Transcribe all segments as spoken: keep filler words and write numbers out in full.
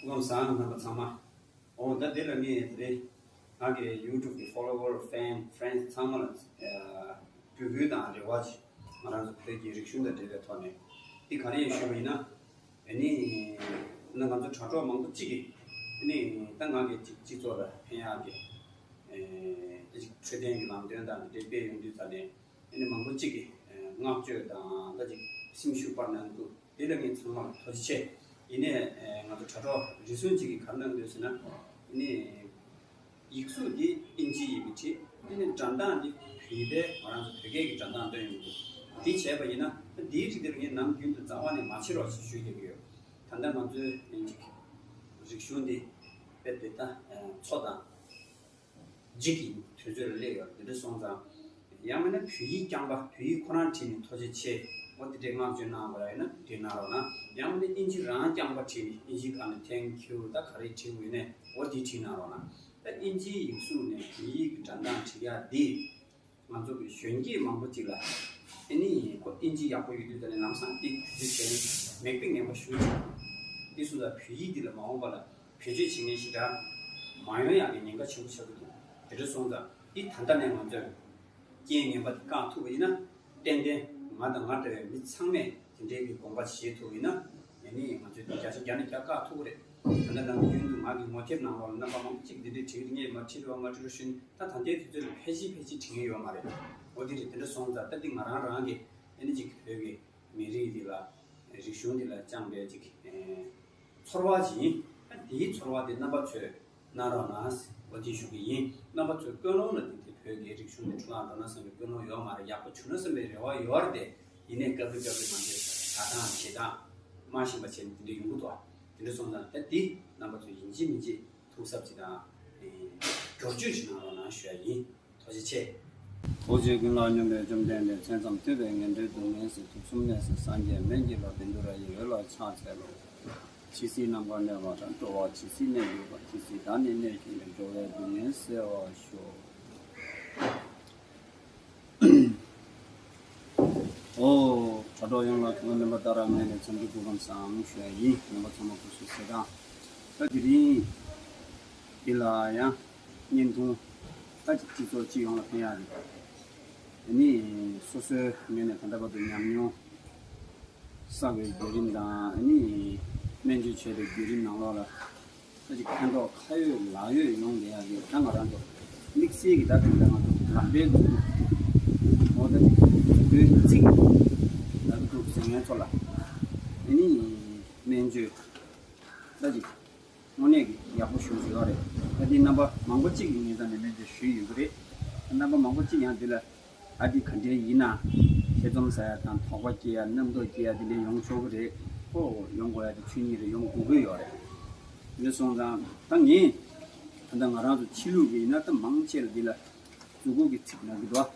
སྐུ་ཁམས་བཟང་རྣམ་པ་ཚང་མ། འོ་ད་དེ་ལ་ངས་དེ་རིང་ང་གི་YouTube་གི་follower, fan, friends་ཚང་མ་ལ་ཨ་འབོད་སྐུལ་དང་རེ་བ་ཅིག་ང་རང་ཚོ་བོད་ཀྱི་རིག་གཞུང་དང་འབྲེལ་བའི་ཐོག་ནས་འདི་ག་རེ་ཡིན་ཞུས་པ་ཡིན་ན། ཨ་ནི་ད་ང་ཚོ་དྲ་གྲོགས་མང་པོ་གཅིག་གིས་ཨ་ནི་ད་ང་གི་སྤྱི་སྤྱི་ཚོགས་ལ་ཕན་ཡག་གི་ཨ་ཅིག་འཕྲོད་བསྟེན་གྱི་ལམ་སྟོན་དང་འབྲེལ་སྤེལ་ཡོང་དུས་ཙ་ནས། ཨ་ནི་མང་པོ་གཅིག་གིས་ཨ་བསྔགས་བརྗོད་དང་ད་ཅིག་སེམས་ཤུགས་སྤར་གནང་འདུག་དེ་ལ་ངས་ཚང་མར་ཐུགས་རྗེ་ཆེ། ཡིན་ནའི་ཨ་ང་ཚོ་དྲ་གྲོགས་རེ་ཟུང་གཅིག་གིས་ག་རེ་གནང་འདུག་ཟེར་ན། ཨ་ནི་ཡིག་གཟུགས་འདི་ཨིན་ཇི་ཡིན་པའི་ཁྲིད། ཨ་ནི་འགྲམ་སྟངས་འདི་བོད་ཡིག་པའི་ང་རང་ཚོ་བོད་སྐད་ཀྱི་འགྲམ་སྟངས་སྟོན་ཡོང་འདུག་དེ་བྱས་པ་ཡིན་ན་ད་དེའི་རིགས་དེ་ལ་ངས་ནམ་རྒྱུན་དུ་རྩ་བ་ནས་མ་བྱེད་རོགས་ཞེས་ཞུ་བསྡད་ཀྱི་ཡོད། ད་ལྟ་ང་ཚོའི་ཨ་ནི་ཅིག་རིག་གཞུང་འདི་དཔེ་དེ་ལྟ་ཨ་འཚོ་དང་འཇིག་གི་དུས་ཚོད་ལ་སླེབས་ཡོད། དེ་འདྲ་སོང་ཙང་ཡང་མིན་ན་བོད་ཡིག་རྐྱང་པ་བོད་ཡིག་ཁོ་རང་བྲིས་ནས་ཐུགས་རྗེ་ཆེ་འོ་དེ་འདྲའི་བསྔགས་བརྗོད་གནང་བ་ཡིན་ན་འབྲི་གནང་རོགས་གནང་། ཡང་མིན་ན་ཨིན་ཇི་རང་རྐྱང་པ་བྲིས་ནས་ཨིན་ཇིའི་སྒང་ནས་thank you་ད་ག་རེ་བྲིས་དགོས་ནས་འོ་དེ་བྲིས་གནང་རོགས་གནང་། ད་ཨིན་ཇིའི་ཡིག་གཟུགས་ནས་བོད་ཡིག་གི་འགྲམ་སྟངས་བྲིས་ཡག་འདི། ང་ཚོ་གི་གཞོན་སྐྱེས་མང་པོ་ཅིག་ལ་ཨ་ནི་ཁོ་ཨིན་ཇི་ཡག་པོ་ཡོད་དུས་ད་ནི་ལམ་སང་འདི་བེད་སྤྱོད་བྱས་ནས་མིག་དཔེ་ངན་པ་ཞུ་ཅིག་འདི་སོང་ཙང་བོད་ཡིག་འདི་ལ་མ་འོངས་པ་ལ་བེད་སྤྱོད་བྱེད་མཁན་ཞེ་དྲག་མ་ཡོང་ཡག་གི་ཉེན་ཁ་ཆེན་པོ་ཆགས་ཀྱི་འདུག་དེ་འདྲ་སོང་ཙང་འདི་ད་ལྟ་ནས་ང་ཚོས་རྐྱེན་ངན་པ་འདི་བཀག་ཐུབ་པ་ཡིན་ན། ཏན་ཏན་ང་དང་ང་འདྲ་བའི་མི་ཚང་མས་དེ་འདྲའི་གི་དགོངས་པ་བཞེས་ཐུབ་ཡིན་ན། ཡིན་ནའི་ང་ཚོས་བརྒྱ་ཆ་བརྒྱ་ནས་བརྒྱ་བཀག་ཐུབ་ཀྱི་རེད། ད་ལྟ་ནམ་རྒྱུན་དུ་ང་གི་ངོ་དེབ་ནང་ལོགས་ལ་རྣམ་པ་མང་པོ་གཅིག་འདི་འདྲའི་བྲིས་ཀྱི་ངས་མ་བྲིས་རོགས་མ་བྲིས་རོགས་ཞུས་ནས་ད་ད་ལྟའི་དུས་ཚོད་ལ་ཕལ་ཆེར་ཕལ་ཆེར་བྲིས་ཀྱི་ཡོད་མ་རེད། འོ་དེ་རེད། དེ་འདྲ་སོང་ཙང་ད་འདི་ང་རང་རང་གི་ཨ་ནི་ཅིག་བོད་ཀྱི་མི་རིགས་འདི་ལ་རིག་གཞུང་འདི་ལ་བཅངས་པའི་ཅིག་ཚོར་བ་ཅིག་ཡིན། ད་དེའི་ཚོར་བ་དེ་རྣམ་པ་ཚོས། གནང་རོགས་གནང་། འོ་དེ་ཞུ་གི་ཡིན། རྣམ་པ་ཚོས་ཀུན་སློང་ལ་བརྟེན་ཏེ་བོད་ཀྱི་རིག་གཞུང་དེ་འཕྲོ་བརླག་འགྲོ་ན་བསམ་པའི་ཀུན་སློང་ཡོད་མ་རེད། ཡག་པོ་བྱུང་ན་བསམ་པའི་རེ་བ་ཡོད་རེད་དེ། ཡིན་ནའི་སྐབས་རེ་སྐབས་རེ་ང་ཚོས་བྱ་སྟངས་བྱེད་སྟངས་མ་ཤེས་པ་བྱས་ནས་དེ་འདྲ་ཡོང་གི་འདུག་དེ་འདྲ་སོང་ཙང་ད་འདི་རྣམ་པ་ཚོས་ཡིན་གཅིག་མིན་གཅིག་ཐུགས་གཟབ་བྱེད་དང་། བསྒྱུར་བཅོས་བྱེད་གནང་རོགས་གནང་ཞུ་ཡ་ཡིན། ཐུགས་རྗེ་ཆེ། ཐུགས་རྗེ་ཀུན་ལ་སྙོམས་པའི་བཅོམ་ལྡན་འདས། མཚན་ཙམ་ཐོས་པས་ངན་འགྲོའི་སྡུག་བསྔལ་སེལ། དུག་གསུམ་ནད་སེལ་སངས་རྒྱས་སྨན་གྱི་བླ། བཻ་ཌཱུརྱ་ཡི་འོད་ལ་ཕྱག་འཚལ་ལོ། ཇི་སྲིད་ནམ་མཁའ་གནས་པ་དང་། འགྲོ་བ་ཇི་སྲིད་གནས་གྱུར་པ། དེ་སྲིད་བདག་ནི་གནས་གྱུར་ནས། འགྲོ་བའི་སྡུག་བསྔལ་སེལ་བར་ཤོག་ཨོ། དྲ་གྲོགས་ཡོངས་ལ་གུས་པ་ནམ་མཁའ་ལྟར་ངས་ནས་འཚམས་འདྲི་སྐུ་ཁམས་བཟང་ཞུ་ཡ་ཡིན། རྣམ་པ་ཚང་མ་སྐུ་གཟུགས་གསལ་ཐང་། ད་དེ་རིང་འདི་ལ་ཡང་བརྙན་ཐུང་ད་ཅིག་སྤྱི་ཚོགས་སྤྱི་ཡོངས་ལ་ཕན་ཡག་རེད། ཨ་ནི་སོ་སོའི་ངོས་ནས་ད་ལྟ་བར་དུ་ཉམས་མྱོང་བསགས་པའི་བརྒྱུད་རིམ་དང་། ཨ་ནི་སྨན་བཅོས་བྱས་པའི་བརྒྱུད་རིམ་ནང་ལོགས་ལ་ད་ཅིག་ཕན་ཐོགས་ཁ་ཡོད་ལག་ཡོད་ཡོང་བསྡད་ཡག་གི། ད་ང་རང་ཚོ་དམིགས་བསལ་གྱི་ད་དེ་འདྲ་ང་ཚོ་ལག་པའི་མཛུབ་གུ། འོ་ད་ཅིག་མཛུབ་གུའི་ཚིགས་ལག་གི་འདུག་ཟེར་མཁན་ཚོ་ལ་ཨ་ནི་སྨན་བཅོས་ད་ཅིག་དངོས་གནས་ཀྱི་ཡག་པོ་ཞེ་པོ་ཅིག་ཡོད་རེད། ད་འདི་རྣམ་པ་མང་པོ་གཅིག་གིས་ངའི་རྩ་ནས་སྨན་བཅོས་ཞུས་ཡོད་ཀྱི་རེད། རྣམ་པ་མང་པོ་གཅིག་ཡང་འདི་ལ་ཨ་འདི་ག་འདྲའི་ཡིན་ན། ཐེ་ཚོམ་ཟ་ཡ་དང་དོགས་པ་སྐྱེ་ཡ། རྣམ་རྟོག་སྐྱེ་ཡ་འདི་འདྲའི་ཡོང་ཆོག་གི་རེད། ཨོ་ཡོང་དགོས་ཡ་དེ་ཆོས་ཉིད་རེད། ཡོང་དགོས་ཀྱི་ཡོད་རེད། འདི་སོང་ཙང་ད་ངས་ད་ལྟ་ང་རང་ཚོ་ཕྱི་ལུགས་ཀྱི་ཡིན་ན་ད་མང་ཆེ་ལ་འདི་ལ་མཛུབ་གུ་གི་ཚིགས་ལབ་ཀྱི་འདུག་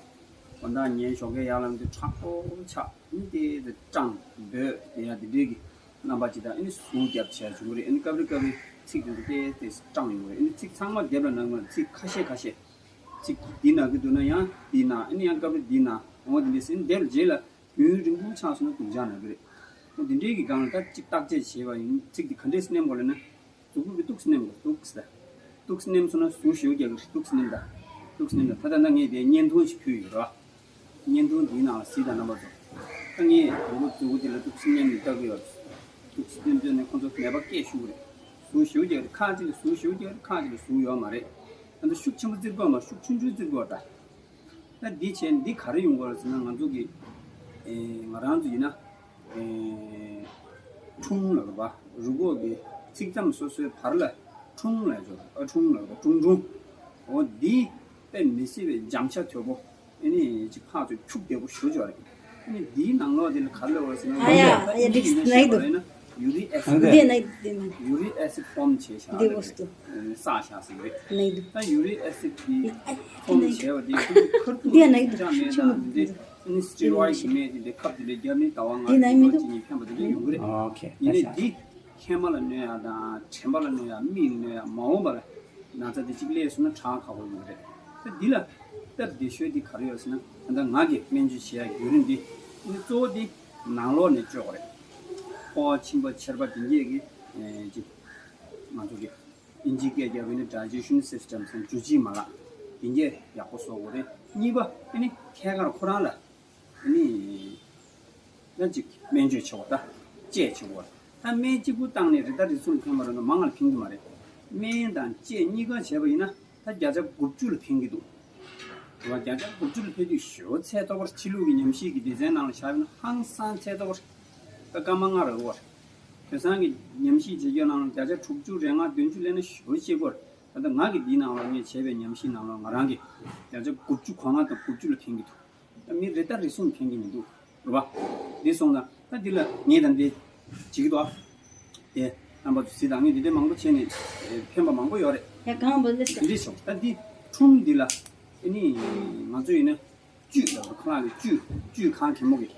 ཨ། དགོང་དག་ངའི་ཞོགས་ཀས་ཡར་ལངས་དུས་ཁྲག་པོ་ཆགས། ཨ་ནི་དེ་དེ་སྐྲངས་འབོད་དེ་ཡ་དེ་འདྲའི་གི་རྣམ་པ་ཅིག་དང་། ཨ་ནི་ཟུག་རྒྱབ་བྱས་བྱུང་གི་རེད། ཨ་ནི་སྐབས་རེ་སྐབས་རེ་ཚིགས་དེ་ཚོ་ཏོག་ཙམ་སྐྲངས་ཡོང་གི་རེད། ཨ་ནི་ཚིགས་ཚང་མ་སྡེབ་ལ་ན་གི་མ་རེད། ཚིགས་ཁ་ཤས་ཁ་ཤས། ཚིགས་འདི་ན་གི་འདུག་ན་ཡང་འདི་ན། ཨ་ནི་ཡང་སྐབས་རེ་འདི་ན། འོ་དེ་འདྲ་ཟེར་ནས་སྡེབ་ལ་རྗེས་ལ་ཡུན་རིང་པོ་ཆགས་སོང་ན་སྡུག་ཅག་ན་གི་རེད། འོ་དེ་འདྲའི་གི་སྒང་ལ་ད་ཅིག་བརྟག་དཔྱད་བྱས་པ་ཡིན། ཚིགས་འདི་ག་འདྲས་སེ་མནན་དགོས་ལབ་ན། མཛུབ་གུ་གིས་ཏོག་ཙམ་མནན་དགོས། ཏོག་ཙམ་ད། ཏོག་ཙམ་མནན་སོང་ན་ཟུག་ཞེ་པོ་རྒྱག་གི་རེད། ཏོག་ཙམ་མནན་ད། ཏོག་ཙམ་མནན་ད། ད་ལྟ་ན་ངས་དེ་བརྙན་ཐུང་ཞིག་ཕུལ་ཡོད་ར། བརྙན་ཐུང་འདིའི་ནང་ལ་གཟིགས་དང་རྣམ་པ་ཚོ། ད་ངས་དང་པོ་མཛུབ་གུ་དེ་ལ་ཏོག་ཙམ་མནན་ནས་ལྟ་གི་ཡོད། ཏོག་ཙམ་མནན་བྱས་ནས་ཁོང་ཚོ་ནད་པ་སྐད་ཤོར་གི་རེད། ཟུག་ཞེ་པོ་རྒྱག་གི་རེད། ཁག་ཅིག་ལ་ཟུག་ཞེ་པོ་རྒྱག་གི་རེད། ཁག་ཅིག་ལ་ཟུག་ཡོད་མ་རེད། ད་ལྟ་ཤུགས་ཆེན་པོ་བཙིར་དགོས་མ། ཤུགས་ཆུང་ཆུང་བཙིར་དགོས་ད། ད་འདི་བྱས་འདི་ག་རེ་ཡོང་གི་རེད་ཟེར་ན། ང་ཚོ་གི་ཨེ་ང་རང་ཚོ་ཡིན་ན་ཨེ་ཁྲུང་ལབ་པ། རུས་ཁོག་གི་ཚིགས་མཚམས་སོ་སོའི་བར་ལ་ཁྲུང་ལབ་ཆོག་ཨ་ཁྲུང་ལབ་པ། ཁྲུང་ཁྲུང་། འོ་འདི་དཔེ་མི་སྲིད་པའི་འཇམ་ཤ་དོད་པོ། ཨ་ནི་ཅིག་ཕར་ཚུར་འཁྱུག་བདེ་པོ་ཞེ་པོ་ཅིག་ཡོད་རེད། ཨ་ནི་འདིའི་ནང་ལོགས་འདི་ལ་ག་རེ་ལབ་པ་རེད་ཟེར་ན། ཨ་ཡ། ཨ་ཡ། འདི་ནང་ན་ཡུ་རིག་ཨེ་སིད། འདི་ན་འདི་ན། ཡུ་རིག་ཨེ་སིད། འདི་ན་འདི་ན། ཡུ་རིག་ཨེ་སིད་ཕོམ་བྱས་བཞག་འདི་ལབ་འོ་རེད། སྟོ། ཨ་ནི་བསགས་བཞག་ཟེར་གི་རེད། ན་འདི། ད་ཡུ་རིག་ཨེ་སིད་འདི་ཕོམ་བྱས་པ་འདི་ཁོ་ཚོ་ཁ་ཐུག་འདི་ན་འདི་ཅིག་ཅང་མེད་ན་འདི། ཨ་ནི་སི་ཊི་རོ་ཡིཌ་གི་སྨན་འདི་འདི་ཁབ་འདི་ལ་བརྒྱབ་ནས་ཟླ་བ་ལྔ་འདི་ན་རེ་མི་འདུག་གཅིག་གཉིས་ཕན་པ་འདི་འདྲ་ཡོང་གི་རེད། ཨོ་ཁེ། ཡིན་ནའི་འདི་མཁལ་མ་ལ་གནོད་ཡ་དང་། དྲན་པ་ལ་གནོད་ཡ། མིག་ལ་གནོད་ཡ། མ་འོངས་པ་ལ་ན་ཚ་འདི་གཅིག་སླེབས་སོང་ན་དྲག་ཁག་པོ་ཡོང་གི་རེད། ད་འདི་ལ་སྟབས་བདེ་ཤོས་འདི་ག་རེ་ཡོད་ཟེར་ན། ད་ལྟ་ང་གིས་སྨན་བཅོས་བྱེད་ཡ་བརྒྱུད་རིམ་འདི་ནི་གཙོ་བོ་འདི་ནང་ལོགས་ནས་བཅོས་དགོས་རེད། ཕོ་བ་མཆིན་པ་མཆེར་པ་འདི་གཉིས་ཀྱི་ཨེ་ཅིག་ཨིན་ཇིའི་སྐད་རྒྱབ་པ་ཡིན་ན་digestion system ཟེར་འཇུ་བྱེད་མ་ལག་དེ་འདྲ་ཡག་པོ་བཟོ་དགོས་རེད། གཉིས་པ་ཨ་ནི་ཐད་ཀར་ཁོ་རང་ལ་ཨ་ནི་ཡང་ཅིག་སྨན་བཅོས་བྱེད་དགོས། ད་དཔྱད་བྱེད་དགོས། ད་སྨན་གཅིག་པུ་བཏང་ནས་རི་དྭགས་རི་གསུམ་ལ་ཕན་པ་རེད་ན་མང་ང་ལ་ཕན་གྱི་མ་རེད། སྨན་དང་དཔྱད་གཉིས་ཀ་བྱས་པ་ཡིན་ན་ད་བརྒྱ་ཆ་དགུ་བཅུ་ལ་ཕན་གྱི་འདུག་བ། བརྒྱ་ཆ་དགུ་བཅུ་ལ་ཕན་དུས་ཞེ་པོ་ཚད་མཐོ་པོ་རེད། ཕྱི་ལུགས་ཀྱི་ཉམས་ཞིབ་ཀྱི་སྡེ་ཚན་ནང་ལ་བཞག་ཡོད་ན་ཧང་སང་ཚད་མཐོ་པོ་རེད། ད་སྐར་མ་ལྔ་རེ་འོར། དེང་སང་གི་ཉམས་ཞིབ་བྱེད་རྒྱུ་ནང་ལ་བརྒྱ་ཆ་དྲུག་ཅུ་རེ་ལྔ་བདུན་ཅུ་སླེབས་ན་ཞེ་པོ་ཤེས་ཀྱི་ཡོད་རེད། ད་ལྟ་ང་གི་འདིའི་ནང་ལ་ངས་བྱས་པའི་ཉམས་ཞིབ་ནང་ལ་ང་རང་གིས་བརྒྱ་ཆ་དགུ་བཅུ་གོ་ལྔ་དང་དགུ་བཅུ་ལ་ཕན་གྱི་འདུག་ད་མི་རེ་ད་རེ་གསུམ་ཕན་གྱི་མི་འདུག་རེད་བ། འདི་སོང་ཙང་ད་འདི་ལ་ངས་ད་འདི་བྱེད་ཀྱི་འདུག་ཨ། དེ་རྣམ་པ་ཚོ་གཟིགས་དང་། ངས་འདི་འདྲའི་མང་པོ་བྱས་ནས་ཕན་པ་མང་པོ་ཡོད་རེད། ཡ་གང་བ་ལེ་ས། འདི་འདྲས་བྱུང་། ད་འདི་ཁྲུམ་འདི་ལ་ཨ་ནི་ང་ཚོ་ཡིན་ན་བཅུད་ལ་ཁོ་རང་གི་བཅུད་བཅུད་གང་གེ་མོ་གི་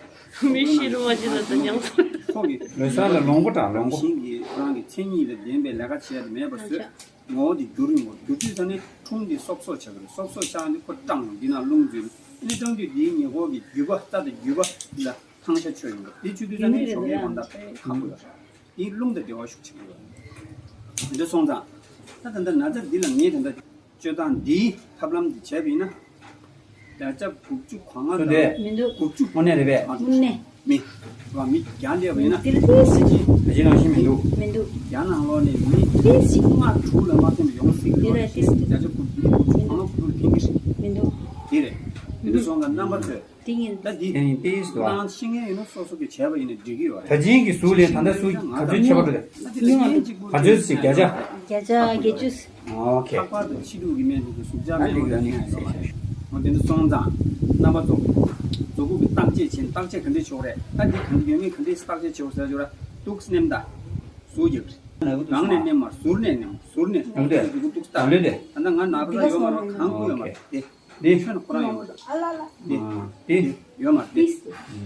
མི་ཤི་རུ་མ་ཤི་ལ་ད་མྱང་ཚོ། ཁོ་གི་ལོ་གསར་ལ་ལོངས་སྐུ་དང་ལོངས་སྐུ། ཞིང་གི་ཁོ་རང་གི་མཚན་ཉིད་ལ་ལྡན་པའི་ལས་ཀ་བྱས་ཏེ་མེད་པ་བཟོས། ངོ་བོ་དེ་འགྱུར་ཡོང་བ། འགྱུར་དུས་ཙ་ནས་ཁྲུམ་དེ་སོབ་སོབ་ཆགས་ཀྱི་རེད། སོབ་སོབ་ཆགས་ནས་ཁོ་སྐྲངས་ཡོང་། འདི་ནང་རླུང་འཛུལ། ཨ་ནི་སྐྲངས་དུས་དེའི་ཉེ་འཁོར་གྱི་རྒྱུས་པ། རྩ་དང་རྒྱུས་པ་ལ་ཐང་ཤ་ཆོད་ཡོང་གི་རེད། དེ་ཆོད་དུས་ཙ་ནས་ཞོགས་ཀའི་དགོང་དག་དཔེ་ཁག་པོ་ཡོད་རེད། དེའི་རླུང་དང་འབྲེལ་བ་ཤུགས་ཆེན་པོ་ཡོད་རེད། འདི་འདྲ་སོང་ཙང་ད་ད་ལྟ་ན་ཚ་འདི་ལ་ངས་ད་ལྟ་སྤྱོད་སྟངས་འདིའི་ཐབས་ལམ་འདི་བྱས་པ་ཡིན་ན། བརྒྱ་ཆ་དགུ་བཅུ་གོ་ལྔ་དང་། མི་འདུག་དགུ་བཅུ། དངོས་གནས་རེད་པས། དངོས་གནས། མི་ར་མི་བརྒྱ་སླེབས་པ་ཡིན་ན། ཏིལ་ཏིལ་ཞིག་ད་ཅི་ནང་བཞིན་མི་འདུག་མི་འདུག་བརྒྱ་ནང་ལོགས་ནས་མི་ཏིལ་ཞིག་ལྔ་དྲུག་ལ་མ་ཐོན་པ་ཡོང་སྲིད་ཀྱི་རེད། ཏིལ་ར་ཏིལ། བརྒྱ་ཆ་དགུ་བཅུ་གོ་ལྔ་དགུ་བཅུ་ལ་ཕན་གྱི་རེད། མི་འདུག་དེ་རེད། དེ་འདྲ་སོང་ཙང་རྣམ་པ་ཚོས། དེ་ཡིན། ད་འདི་དེ་ཡིན་ཏིལ་ཞིག་འདུག་ཨ། བཏང་ཤེས་མཁན་ཡིན་ན་སོ་སོ་གིས་བྱས་པ་ཡིན་ན་འགྲིག་གི་ཡོད་རེད། ད་ཅིང་གི་གཟུགས་ལས་ད་ལྟ་གཟུགས་ག་ཚོད་ཁྱད་པར་འདུག་ད་དེ་ལ་སྨན་གཅིག་པུ་ག་ཚོད་ཞིག་བརྒྱ་ཆ། བརྒྱ་ཆ་བརྒྱད་ཅུ། ཨོ་ཁེ། ལྷག་པར་དུ་ཕྱི་ལུགས་ཀྱི་སྨན་དེ་ཚོ་གཟུགས་ཅག་སྨན་ཁོ་ན་ཉན་ཡོད་མ་རེད། འོ་དེ་འདྲ་སོང་ཙང་རྣམ་པ་ཚོ། གཟུགས་པོ་གི་བརྟག་དཔྱད་བྱེད། བརྟག་དཔྱད་ག་འདྲས་བྱེད་དགོས་རེད། ད་འདི་ག་འདྲ་ཡོད་མེད་ག་འདྲས་བརྟག་དཔྱད་བྱེད་དགོས་ཟེར་ཡོད་ར། ཏོག་ཙམ་ནེམ་ད། ཟུར་རྒྱག་རེད། རང་ནས་ནེམ་མ། ཟུར་ནས་ནེམ། ཟུར་ནས་ནེམ། ནམ་དུས། གཟུགས་པོ་ཏོག་ཙམ་ད། ལོས་དེ། ད་ལྟ་ང་ན་ཚ་ཡོད་མ་རེད། གང་གི་ཡོད་མ་རེད། དེ། འདི། ཁྱོད་ནི་ཁོ་རང་ཡོད་མ་རེད། འདི། ཨ། འདི། ཡོད་མ་རེད། འདི།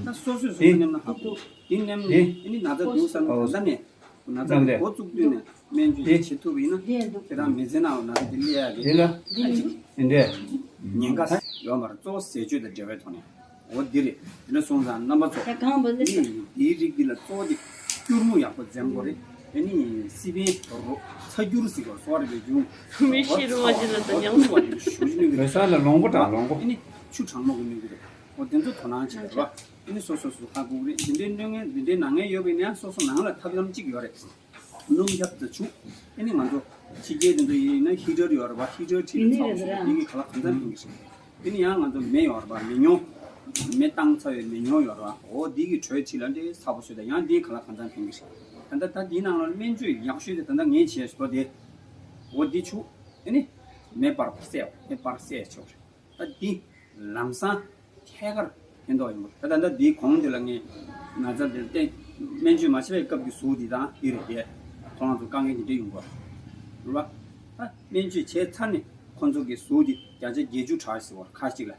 ད་སོ་སོས་སོ་སོ་ནེམ་ན་ཧ་གོ། འདི་ནེམ་ནས། འདི། ཨ་ནི་ན་ཚ་འདུག་བསམ་ནས། ད་ལྟ་ནས་ན་ཚ་འདི་འགོ་བཙུགས་དུས་ནས་སྨན་བཅོས་འདི་བྱེད་ཐུབ་པ་ཡིན་ན། དེ་རང་མི་ཚེ་ནང་ན་ཚ་འདི་སླེབས་ཡག་གི། འདི་ལ། འདི། འདི། ཉེན་ཁ་ཡོད་མ་རེད། གཙོ་བོ་ཟས་སྤྱོད་དང་འབྲེལ་བའི་ཐོག་ནས། འོ་འདི་རེད། དེ་འདྲ་སོང་ཙང་རྣམ་པ་ཚོ། ད་གང་བ་ལེ་ས། ཨ་ནི་འདིའི་རིགས་འདི་ལ་གཙོ་བོ་དེ་སྐྱུར་མོ་ཡག་པོ་འཛེམ་དགོས་རེད། ཨ་ནི་སི་པན་རོ་ཚ་སྐྱུར་ཟེར་བ་སོགས་རེད་པས། ཡུང་མི་ཤི་རུ་བ་ཅི་ལ་ད་ཉང་། ཨོ་ཏུ་བ་དེ་ཞོ་ཅི་ནུས་ཀྱི་རེད། ལོ་གསར་ལ་ལོངས་སྐུ་དང་ལོངས་སྐུ། ཨ་ནི་ཆུ་གྲང་མོ་གི་ནུས་ཀྱི་རེད། འོ་དེ་ཚོ་དོ་སྣང་བྱེད་རོགས། ཨ་ནི་སོ་སོ་སོ་ཧ་གོ་གི་རེད། འདི་འདྲའི་གནོད་ངན་འདི་འདྲའི་ན་ངན་ཡོད་པ་ཡིན་ན་ཡང་སོ་སོ་ནང་ལ་ཐབས་ལམ་གཅིག་ཡོད་རེད། སྣུམ་ཁྱབ་ཏུ་བྱུག་ཨ་ནི་ང་ཚོ་ཕྱི་རྒྱལ་དེ་ཚོ་ཡིན་ན་ཧི་ཊར་ཡོད་རེད་པ། ཧི་ཊར་ཁྲིད་ནས་ཚ་པོ་བཟོས་ཏེ་འདི་གི་ག་ལ་གང་འཚམ་ཕན་གྱི་རེད། དེ་ནི་ཡང་ང་ཚོ་མེ་ཡོད་རེད་པ། མེ་ཉོ། མེ་བཏང་ཚར་བའི་མེ་ཉོ་ཡོད་རེད་པ། འོ་འདི་གི་དྲོད་ཁྲིད་ལ་འདི་ཚ་པོ་བཟོས་ཏེ་ཡང་འདི་ག་ལ་གང་འཚམ་ཕན་གྱི་རེད། ད་ལྟ་ད་འདིའི་ནང་ལ་སྨན་བཅོས་ཡག་ཤོས་དེ་ད་ལྟ་ངས་བྱས་སོ་དེ། འོ་འདི་བྱུག་ཨ་ནི་མེ་སྤར་བསད། མེ་སྤར་བསད་ཆོག་རེད། ད་འདི་ལམ་སང་ཐད་ཀར་ཕན་ཐོགས་ཡོང་གི་རེད། ད་ད་ལྟ་འདིའི་གོང་འདི་ལ་ངས་ན་ཚ་འདིར་བརྟེན་སྨན་བཅོས་མ་བྱས་པའི་སྐབས་ཀྱི་གཟུགས་འདི་དང་འདི་རེད་དེ། ཁོ་རང་ཚོ་དཀའ་ངལ་འདི་འདྲ་ཡོང་གི་རེད་པ། ད་སྨན་བཅོས་བྱས་ཚར་ནས་ཁོ་ཚོ་གི་གཟུགས་འདི་བརྒྱ་ཆ་བརྒྱད་ཅུ་དྲག་ཟེར་བ་ཁ་ཅིག་ལ།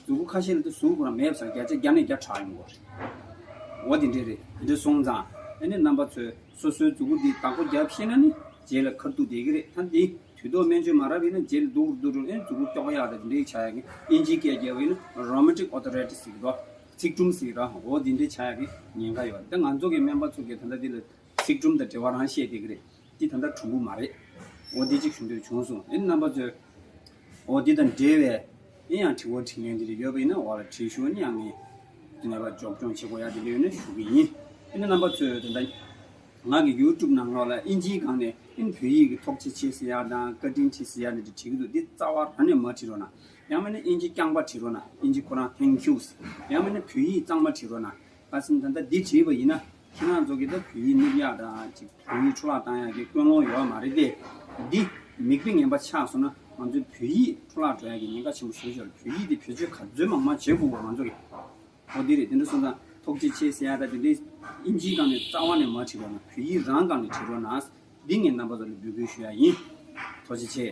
གཟུགས་པོ་ཁ་ཤས་ལ་ད་གཟུགས་ཁོ་རང་མེད་པ་ཟེར་བརྒྱ་ཆ་བརྒྱ་ནས་བརྒྱ་དྲག་ཡོང་གི་རེད། འོ་དེ་འདྲ་རེད། དེ་འདྲ་སོང་ཙང་ཨ་ནི་རྣམ་པ་ཚོས་སོ་སོའི་གཟུགས་པོ་འདི་བདག་པོ་རྒྱབ་ཤེས་ན་ནི་རྗེས་ལ་ཁ་ཐུག་བསྡད་ཀྱི་རེད། ད་འདི་དུས་ཐོག་སྨན་བཅོས་མ་རག་པ་ཡིན་ན་རྗེས་ལ་སྡུག་རུ་སྡུག་རུ་ཨེ་གཟུགས་པོ་སྐྱོ་ག་ཡག་དང་འདི་འདྲའི་ཆགས་ཡག་གི། དབྱིན་ཇིའི་སྐད་རྒྱབ་པ་ཡིན་ན་rheumatic arthritis ཟེར་གི་འདུག་ཚིགས་དྲུམ་ཟེར་གི་ར། འོ་འདི་འདྲའི་ཆགས་ཡག་གི་ཉེན་ཁ་ཡོད། ད་ང་ཚོ་གི་སྨན་པ་ཚོ་གིས་ད་ལྟ་འདི་ལ་ཚིགས་དྲུམ་དང་འབྲེལ་བ་རང་བཤད་བསྡད་ཀྱི་རེད། འདི་ད་ལྟ་གྲུང་པོ་མ་རེད། འོ་འདི་གཅིག་ཞུ་འདོད་བྱུང་སོང་། ཨེ་རྣམ་པ་ཚོས་འོ་འདི་དང་འབྲེལ་བའི་ཨེ་ཡང་དྲི་བ་དྲིས་ལན་འདི་འདྲ་ཡོད་པ་ཡིན་ན་འོག་ལ་བྲིས་ཞུ། ཨེ་ཡང་ངས་ངེས་པར་འཇོག་སྐྱོང་བྱེད་དགོས་ཡ་འདི་འདྲ་ཡོད་ན་ཞུ་གི་ཡིན། ཨེ་ནི་རྣམ་པ་ཚོས་ད་ལྟ་ང་གི་ཡུ་ཊུབ་ནང་ལོགས་ལ་ཨིན་ཇིའི་སྒང་ནས་ཨིན་བོད་ཡིག་གི་ཐོག་ཆེ་ཆེ་ཟེར་ཡ་དང་བཀའ་དྲིན་ཆེ་ཟེར་ཡ་འདི་འདྲ་བྲིས་ཀྱི་འདུག་འདི་རྩ་བ་རང་ནས་མ་བྲིས་རོགས་གནང་། ཡང་མིན་ན་ཨིན་ཇི་རྐྱང་པ་བྲིས་རོགས་གནང་། ཨིན་ཇི་ཁོ་རང་thank you ཡང་མིན་ན་བོད་ཡིག་གཙང་མ་བྲིས་རོགས་གནང་། ཁ་སང་ད་ལྟ་འདི་བྲིས་པ་ཡིན་ན་ཁྱེད་རང་ཚོ་གིས་ད་བོད་ཡིག་སློབ་ཡག་དང་ཅིག་བོད་ཡིག་འཕྲོ་བརླག་བཏང་ཡག་གི་ཀུན་སློང་ཡོད་མ་རེད་དེ། འདི་མིག་དཔེ་ངན་པ་ཆགས་སོང་ན་ང་ཚོའི་བོད་ཡིག་འཕྲོ་བརླག་འགྲོ་ཡག་གི་ཉེན་ཁ་ཆེན་པོ་ཞེ་པོ་ཅིག་ཡོད་རེད། བོད་ཡིག་འདི་བེད་སྤྱོད་ག་ཚོད་མང་མང་བྱེད་དགོས་པ་ང་ཚོ་གི། འོ་འདི་རེད། དེ་འདྲ་སོང་ཙང་ཐུགས་རྗེ་ཆེ་ཟེར་ཡག་ད་དེ་འདྲའི་ཨིན་ཇིའི་སྒང་ནས་རྩ་བ་ནས་མ་བྲིས་རོགས་གནང་། བོད་ཡིག་རང་སྒང་ནས་བྲིས་རོགས་གནང་། འདི་ངས་རྣམ་པ་ཚོ་ལ་འབོད་སྐུལ་ཞུ་ཡག་ཡིན། ཐུགས་རྗེ་ཆེ།